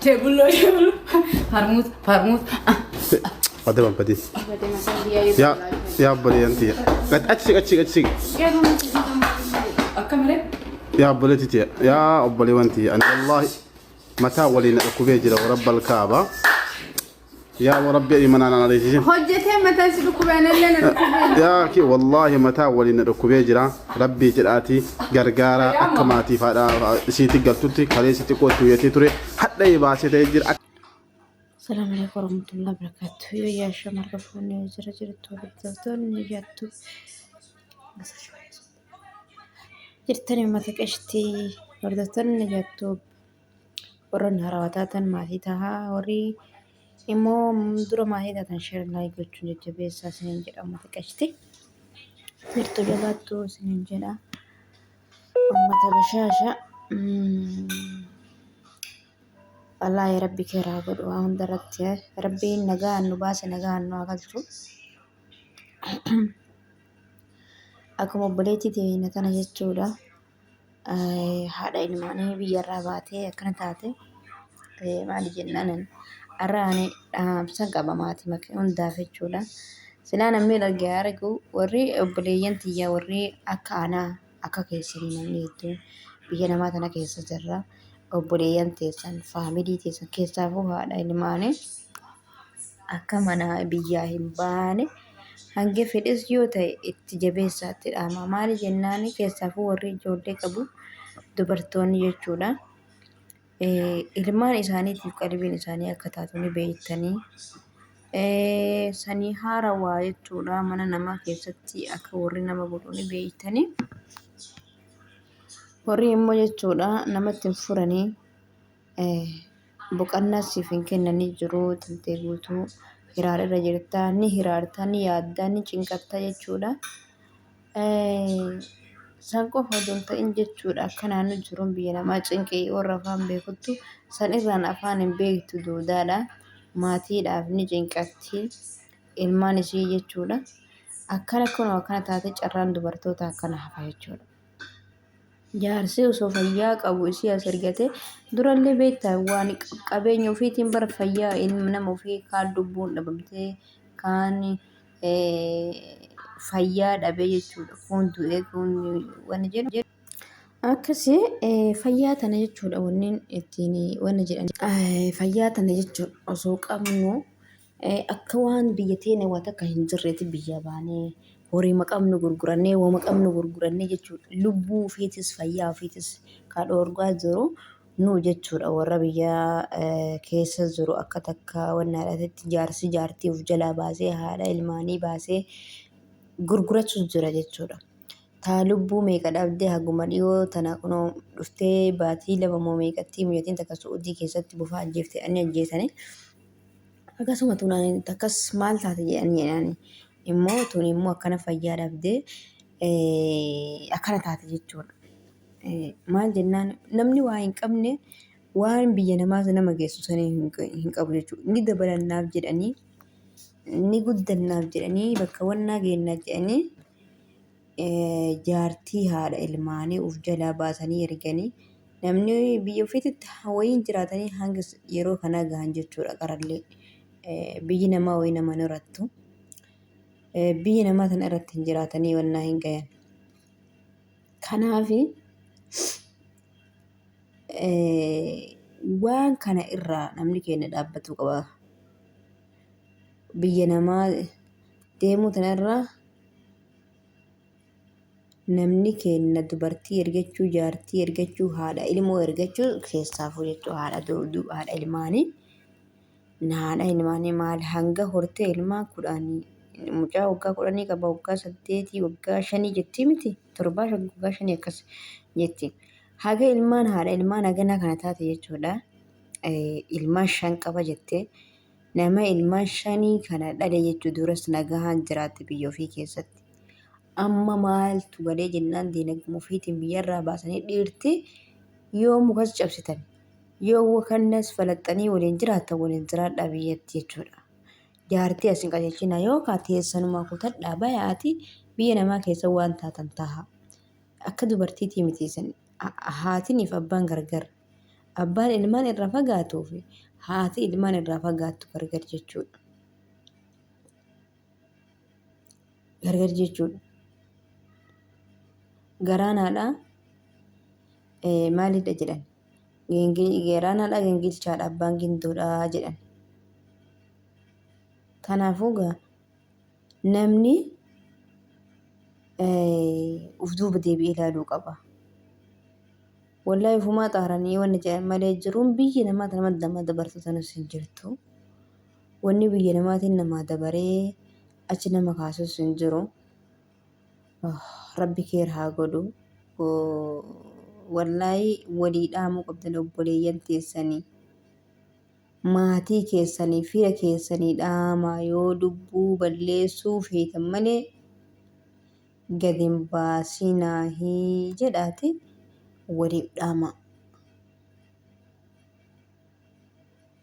Chebulloo chebulloo. Farmuus farmuus. Adeeman badii. Yaa yaa obboleeyyan tiyya. Achi siq achi siq achi siq. Akkam ree? Yaa obboleetti tiyya. Yaa obboleewwan tiyya. Ani wallaahi mataa waliin na dhukkubee jira warabbal kaaba. Yaa rabbi imanaan ana leessisin. Hojjetee mataan si dhukkubee anallee na dhukkubee. Yaa ki wallaahi mataa waliin na dhukkubee jira. Rabbii jedhaatii gargaaraa akka maatiif haadha isiitti galtutti kaleessi xiqqoo itti huyyatee ture hadha baasee ta'ee jira. Assalamu alaikum warahmatullahi wabarakatuh. Yoo yaasha marga fuunee jira jirtu hordoftoonni jaattu jirtanii uummata qashtii hordoftoonni jaattu warroonni haarawaa taatan maatii tahaa warri immoo dura maatii taatan share like gochuun jajjabeessaa isiniin jedha uummata qashtii jirtu jabaattu isiniin jedha uummata bashaasha. Wallaahi rabbi keer haa godhu waa hunda irratti rabbiin nagaan nu baase nagaan nu haa galchu. Akkuma obboleettii teenya tana jechuudha. Haadha ilmaanii biyyarraa baatee akkana taate maali jennaan har'a ani dhaamsa qaba maatii hundaaf jechuudha. Silaa namni dhaga'ee argu warri obboleeyyan tiyya warri akka anaa akka keessanii namni hedduun biyya namaa tana keessa jirra. Obboleeyyan teessan faamilii teessan keessaafuu haadha ilmaanii akka mana biyyaa hin baane hanga fedhes yoo ta'e itti jabeessaa itti dhaama. Maali jennaan keessaafuu warri ijoollee qabu dubartoonni jechuudha. Ilmaan isaaniitiif qalbiin isaanii akka taatu ni beektanii. Sanii haarawaa jechuudha mana namaa keessatti akka warri nama godhu ni beektanii. Warri immoo jechuudha namatti hin furanii boqannaa siif hin kennanii jiru tantee guutuu hiraar irra jirta ni hiraarta ni yaadda ni cinqatta jechuudha. San qofa osoo hin ta'in jechuudha akka naannoo jiruun biyya namaa cinqii warra afaan beekuttu san irraan afaan hin beektu duudaadha. Maatiidhaaf ni cinqatti ilmaan isii jechuudha. Akkana kunoo akkana taate carraan dubartoota akkana hafa jechuudha. Jaarsi osoo fayyaa qabu isii as ergate durallee beektaa waan qabeenya ofiitiin bara fayyaa ilma nama ofii kaan lubbuun dhabamtee kaan fayyaa dhabee jechuudha. Kuun du'ee kuun wanni jedhu. Akkasii fayyaa tana jechuudha wanni ittiin wanni jedhan. Fayyaa tana jechuudha osoo qabnu akka waan biyya teenya waa takka hin jirreetti biyya baanee horiima qabnu gurgurannee wama qabnu gurgurannee jechuudha. Lubbuu ofiitis fayyaa ofiitis kan dhoorgaa jiru nu jechuudha warra biyya keessa jiru akka takka wannaadhaatitti jaarsi jaartii of jalaa baasee haadha ilmaanii baasee gurgurachuus jira jechuudha. Taa lubbuu meeqa dhabdee haguma dhiyoo tana kunoo dhuftee baatii 2 moo meeqatti mucatiin takka su'uudii keessatti bofaa ajjeefte jedhanii ajjeesanii. Akkasuma tun takkas maal taate jedhanii jedhanii immoo tun immoo akkana fayyaa dhabdee akkana taate jechuudha. Maal jennaan namni waa hin qabne waan biyya namaas nama geessu sanii hin qabu jechuudha. Ni dabalannaaf jedhanii ni guddannaaf jedhanii bakka wannaa geennaaf jedhanii jaartii haadha ilmaanii of jalaa baasanii erganii namni biyya ofiititti wayiin jiraatanii hanga yeroo kanaa gahan jechuudha qarallee biyyi namaa wayii nama hin horattu. Biyya namaa tana irratti hin jiraatanii wannaa hin gayan. Kanaaf waan kana irraa namni keenya dhaabbatuu qaba. Biyya namaa deemuu tana irraa namni keenya dubartii ergachuu, jaartii ergachuu, haadha ilmoo ergachuu keessaafuu jechuudha haadha ilmaanii. Haadha ilmaanii maal hanga hortee ilmaan kudhanii mucaa waggaa 10 qaba waggaa 8 waggaa 5 jetti miti torbaa waggaa 5 akkas jetti. Haga ilmaan haadha ilmaan haganaa kana taate jechuudha. Ilmaan 5 qaba jettee nama ilmaan shanii kana dhale jechuu duras nagahaan jiraatte biyya ofii keessatti. Amma maaltu galee jennaan diinagduma ofiitiin biyyarraa baasanii dhiirti yoo mukas cabsitan yoo kannas falaxxanii waliin jiraattan waliin jiraadhaa biyyatti jechuudha. Jaartii as hin qajeelchinaa yookaan teessanumaa kutadhaa bayaati biyya namaa keessa waan taatan taha. Akka dubartiitii miti isin haatiniif abbaan gargar. Abbaan ilmaan irraa fagaatuu fi haati ilmaan irraa fagaattu gargar jechuudha. Gargar jechuudha. Garaan haadhaa maalidha jedhan. Garaan haadhaa gingilchaadha abbaan gindoodha jedhan. Kanaafuu gaa namni uf duuba deebi'ee ilaaluu qaba. Wallaahi ufumaa xaaranii wanni jedhan malee jiruun biyya namaa tana nama dabartu tanas hin jirtu. Wanni biyya namaatiin namaa dabaree achi nama kaasus hin jiru. Rabbi keer haa godhu. Wallaahi walii dhaamuu qabdan obboleeyyan teessanii. Maatii keessanii fira keessanii dhaamaa yoo lubbuu balleessuu feetan malee gad hin baasinaahi jedhaati waliif dhaamaa.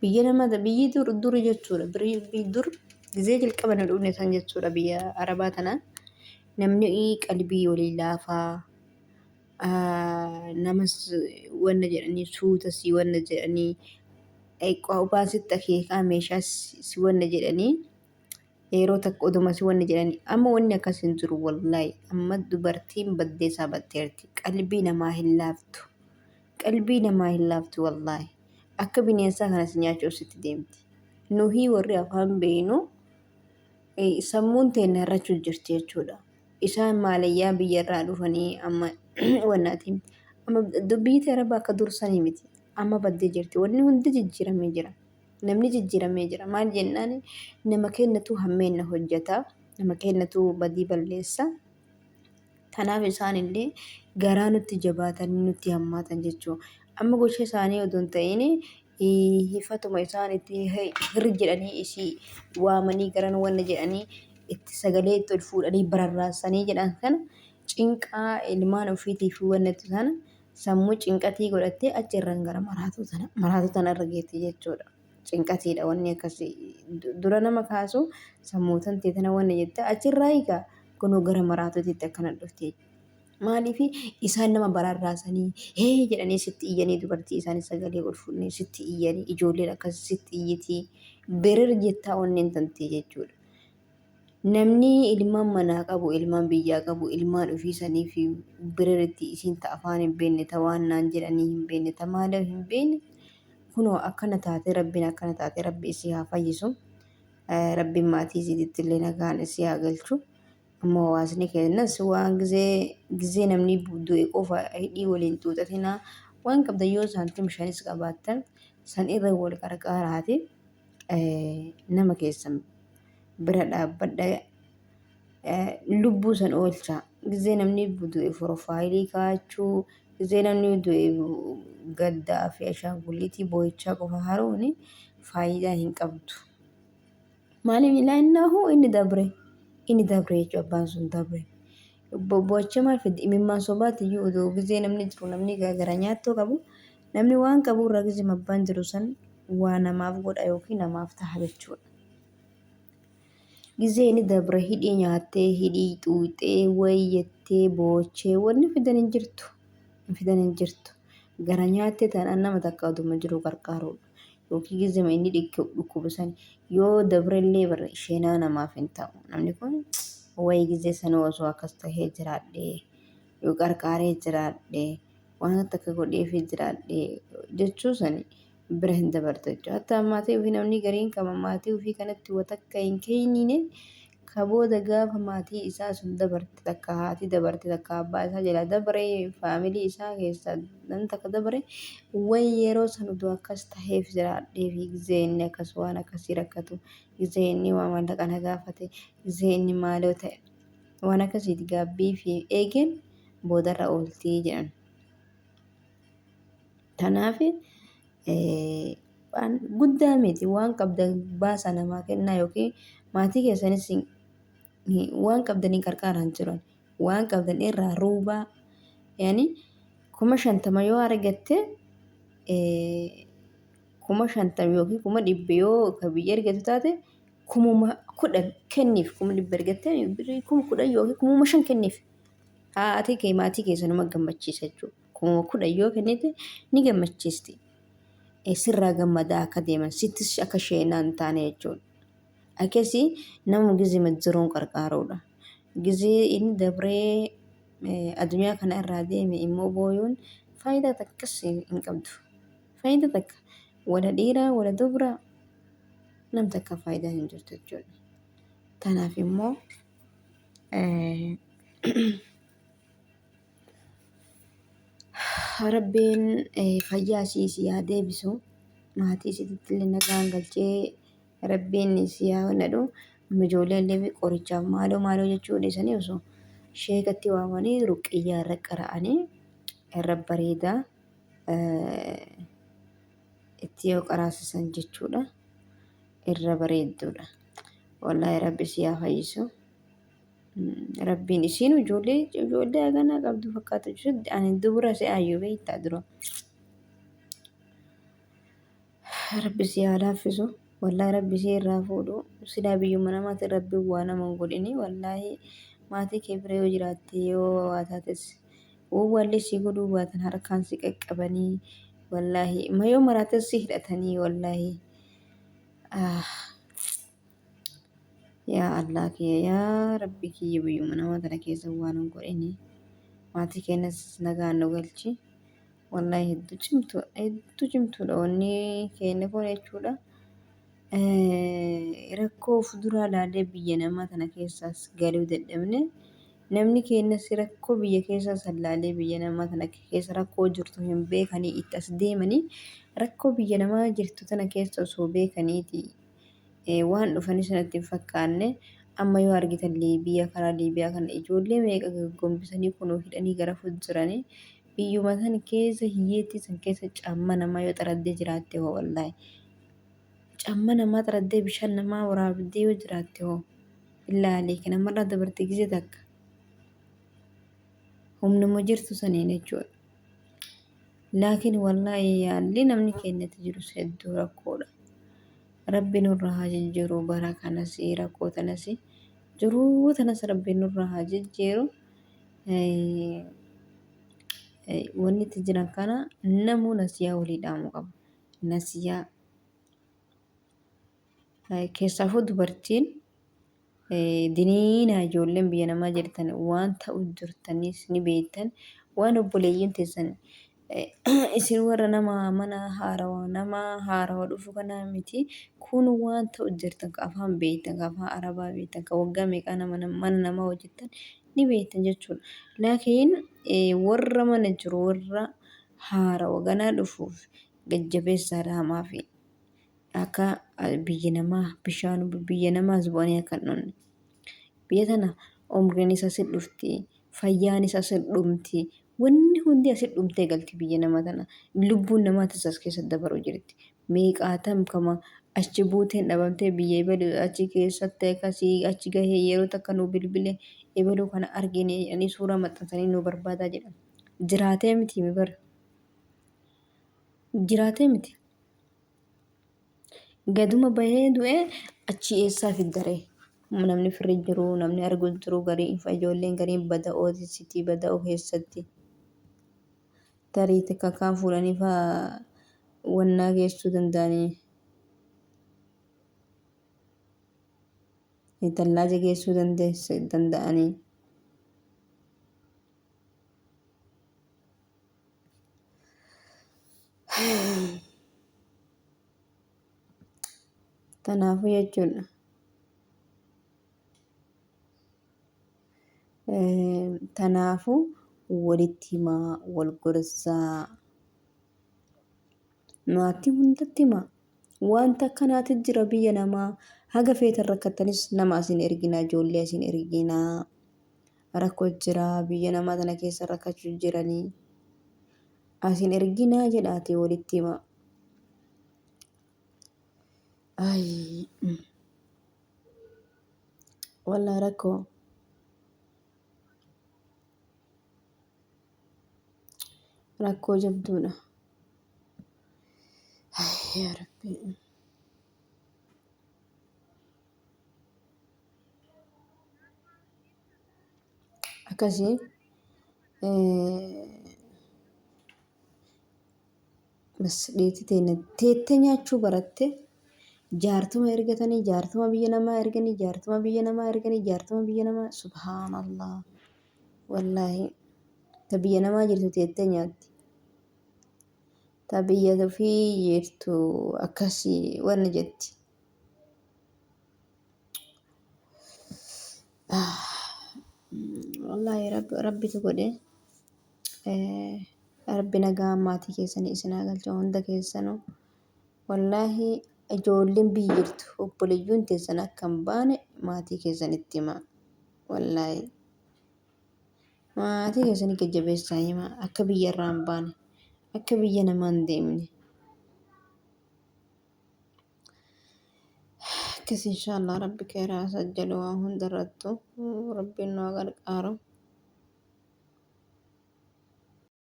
Biyya nama biyyi dur duri jechuudha. Biyyi dur gizee jalqaba nu dhufne san jechuudha biyya arabaa tana namni qalbii walii laafaa namas wanna jedhanii suuta si wanna jedhanii qophaa sitti akeekaa meeshaa si wanna jedhanii yeroo takka oduma si wanna jedhanii amma wanni akkas hin jiru wallaahi amma dubartiin baddeessaa batteerti qalbii namaa hin laaftu. Qalbii namaa hin laaftu wallaahi. Akka bineensaa kana si nyaachuuf sitti deemti. Nuhii warri afaan beeynu sammuun teenna hir'achuu jirti jechuudha. Isaan maalayyaa biyyarraa dhufanii amma wannaatiin amma biyyi arabaa akka dursanii miti. Amma baddee jirti. Wanni hundi jijjiiramee jira. Namni jijjiiramee jira. Maal jennaan nama kennatu hammeenna hojjeta. Nama kennatu badii balleessa. Kanaaf isaanillee garaa nutti jabaatanii nutti hammaatan jechuudha. Amma gocha isaanii odoo hin ta'in hifatuma isaan itti hir jedhanii isii waamanii garan wanna jedhanii itti sagalee itti ol fuudhanii bararraassanii jedhan kana cinqaa ilmaan ofiitii fi wanna sana sammuu cinqatii godhattee achi irraan gara maraatuu tana maraatuu tana irra geetti jechuudha. Cinqatiidha wanni akkasii dura nama kaasu sammuu tantee tana wanna jette achirraa egaa kunoo gara maraatuutitti akkana dhufte. Maaliif isaan nama bararraasanii hee jedhanii sitti iyyanii dubartii isaanii sagalee ol fuudhanii sitti iyyanii ijoolleen akkas sitti iyyitii berer jettaa onneen tantee jechuudha. Namni ilmaan manaa qabu ilmaan biyyaa qabu ilmaan ofii sanii fi bereritti isiin ta afaan hin beekne ta waan naan jedhanii hin beekne ta maaloo hin beekne kunoo akkana taatee rabbiin akkana taatee rabbi isii haa fayyisu. Rabbiin maatii isiititti illee nagaan isii haa galchu. Ammoo hawaasni keenyas waan gizee gizee namni du'e qofa hidhii waliin xuuxatinaa waan qabdan yoo saantim shanis qabaattan san irra wal qarqaaraati nama keessan bira dhaabbadha lubbuu san oolchaa gizee namni du'e forfaayilii kaa'achuu gizee namni du'e gaddaa fi ashaangulliitii boo'ichaa qofa haruun faayidaa hin qabdu. Maaliif ilaannaahu inni dabre inni dabre jechuudha abbaan sun dabre. Boo'icha maal fiddi imimmaan sobaati iyyuu odoo gizee namni jiru namni gara nyaattoo qabu namni waan qabu irraa gizee abbaan jiru san waa namaaf godha yookiin namaaf taha jechuudha. Gizee inni dabre hidhii nyaattee hidhii xuuxee wayyattee boochee wanni fidan hin jirtu. Fidan hin jirtu. Gara nyaattee taanaan nama takka oduma jiru qarqaaruudha. Yookiin gizema inni dhukkubu san yoo dabrellee bar sheenaa namaaf hin ta'u. Namni kun wayi gizee sanuu osoo akkas tahee jiraadhee yoo qarqaaree jiraadhee waan takka godheefii jiraadhee jechuu sani bira hin dabartu jechuudha. Hatta maatii ofii namni gariin qaba maatii ofii kanatti wa takka hin kennine ka booda gaafa maatii isaa sun dabarte takka haati dabarte takka abbaa isaa jalaa dabre faamilii isaa keessaa namni takka dabre way yeroo san utuu akkas taheef jiraadhee fi gizee inni akkas waan akkasii rakkatu gizee inni waa maallaqa na gaafate gizee inni maaloo ta'e waan akkasiiti gaabbii fi eegeen boodarra ooltii jedhan. Kanaaf waan guddaa miti waan qabdan baasaa namaa kennaa yookiin maatii keessanis waan qabdaniin qarqaaraa hin jiran. Waan qabdan irraa ruubaa yaani 50,000 yoo argatte 50,000 yookiin 100,000 yoo ka biyya argatu taate 10,000 kenniif 100,000 argatte birrii 10,000 yookiin 5,000 kenniif. Haati kee maatii kee sanuma gammachiisa jechuudha. 10,000 yoo kennite ni gammachiisti. Sirraa gammadaa akka deeman sittis akka sheenaa hin taane jechuudha. Akkasii nama gizima jiruun qarqaaruudha. Gizee inni dabree addunyaa kana irraa deeme immoo booyuun faayidaa takkas hin qabdu. Faayidaa takka wala dhiiraa wala dubraa nam takka faayidaa hin jirtu jechuudha. Tanaaf immoo Rabbiin fayyaa isii sii haa deebisu. Maatii isiitti illee nagaan galchee Rabbiin sii haa honnadhu. Ijoollee illee qorichaaf maaloo maaloo jechuu dhiisanii osoo sheekatti waamanii ruqiyyaa irra qara'anii irra bareedaa itti yoo qaraasisan jechuudha. Irra bareedduudha. Wallaahi Rabbi sii haa fayyisu. Rabbiin isiin ijoollee ijoollee haganaa qabdu fakkaata jechuudha. Ani dubra se'aayyuu beektaa dura. Rabbi si haa laaffisu. Wallaahi rabbi si irraa fuudhu. Silaa biyyuma namaatti rabbi waa nama hin godhini. Wallaahi maatii kee bira yoo jiraatte yoo waa taates wawwaallee si godhuu baatan harkaan si qaqqabanii wallaahi mayoo maraates si hidhatanii wallaahi. Ah. Yaa Allah kiyya yaa Rabbi kiyya biyyuma namaa tana keessa waan hin godhini. Maatii keenyas nagaan nu galchi. Wallaahi hedduu cimtuudha hedduu cimtuudha wanni keenya kun jechuudha. Rakkoo of duraa laalee biyya namaa tana keessaas galuu dadhabne namni keenyas rakkoo biyya keessaa san laalee biyya namaa tana keessa rakkoo jirtu hin beekanii itti as deemanii rakkoo biyya namaa jirtu tana keessa osoo beekaniiti waan dhufanii sanatti hin fakkaanne. Amma yoo argitan Liibiyaa karaa Liibiyaa kana ijoollee meeqa gaggombisanii kunoo hidhanii gara jiranii biyyuma san keessa hiyyeettii san keessa caamma namaa yoo xaraddee jiraatte hoo wallaahi caamma namaa xaraddee bishaan namaa waraabdee yoo jiraatte hoo billaahi kan namarraa dabarte gise takka humnuma jirtu saniin jechuudha. Laakiin wallaahi yaalli namni keenyatti jirus hedduu rakkoodha. Rabbi nurra haa jijjiiru bara kanas rakkoo tanas jiruu tanas rabbi nurra haa jijjiiru. Wanni itti jiran kana namuu nasiyaa walii dhaamuu qaba. Nasiyaa keessaafuu dubartiin diniinaa ijoolleen biyya namaa jirtan waan ta'u jirtanis ni beektan waan obboleeyyiin teessan isin warra nama mana haarawa nama haarawa dhufu kanaa miti kun waan ta'u jirtan ka afaan beektan ka afaan arabaa beektan ka waggaa meeqaa nama mana namaa hojjettan ni beektan jechuudha. Laakiin warra mana jiru warra haarawa ganaa dhufuuf gajjabeessaadha hamaa fi akka biyya namaa bishaan biyya namaas bu'anii akka hin dhumne. Biyya tana umriinis asi dhufti, fayyaanis asi dhumti, wanni hundi asi dhumtee galti biyya namaa tana. Lubbuun namaatis as keessa dabaru jirti. Meeqaatam kama achi buuteen dhabamtee biyya ebalu achi keessatti akkasii achi gahee yeroo takka nu bilbile ebaluu kana argine jedhanii suuraa maxxansanii nu barbaadaa jedhan. Jiraatee miti mi bara. Jiraatee miti. Gaduma bahee du'ee achii eessaa fiddaree? Namni firri jiru, namni argu jiru, garii ijoolleen gariin bada'ooti sitii bada'oo keessatti. Tarii takka kaan fuudhanii faa wannaa geessuu danda'anii. Tallaaja geessuu danda'anii. Kanaafuu jechuudha. Kanaafuu walitti himaa, wal gorsaa. Maatii hundatti himaa. Wanta akkanaatu jira biyya namaa. Haga feetan rakkattanis nama asin erginaa, ijoollee asin erginaa. Rakkoo jira biyya namaa tana keessa rakkachuu jiranii. Asin erginaa jedhaatii walitti himaa. Ayii. Wallaa rakkoo. Rakkoo jabduudha. Ayii yaa Rabbi. Akkasii. Bas dhiirti teenya teettee nyaachuu baratte jaartuma ergatanii jaartuma biyya namaa erganii jaartuma biyya namaa erganii jaartuma biyya namaa subhaanallah wallaahi ta biyya namaa jirtu teettee nyaatti ta biyya ofii jirtu akkasii wanni jetti. Wallaahi rabbitu godhe. Rabbi nagaa maatii keessanii isin haa galchu hunda keessanuu. Wallaahi ijoolleen biyya jirtu obboleeyyoon teessan akka hin baane maatii keessanitti himaa. Wallaahi maatii keessanii jajjabeessaa himaa akka biyya irraa hin baane akka biyya namaa hin deemne. Akkas inshaallah rabbi keeraa sajjalu waan hundarrattu rabbiin nu haa gargaaru.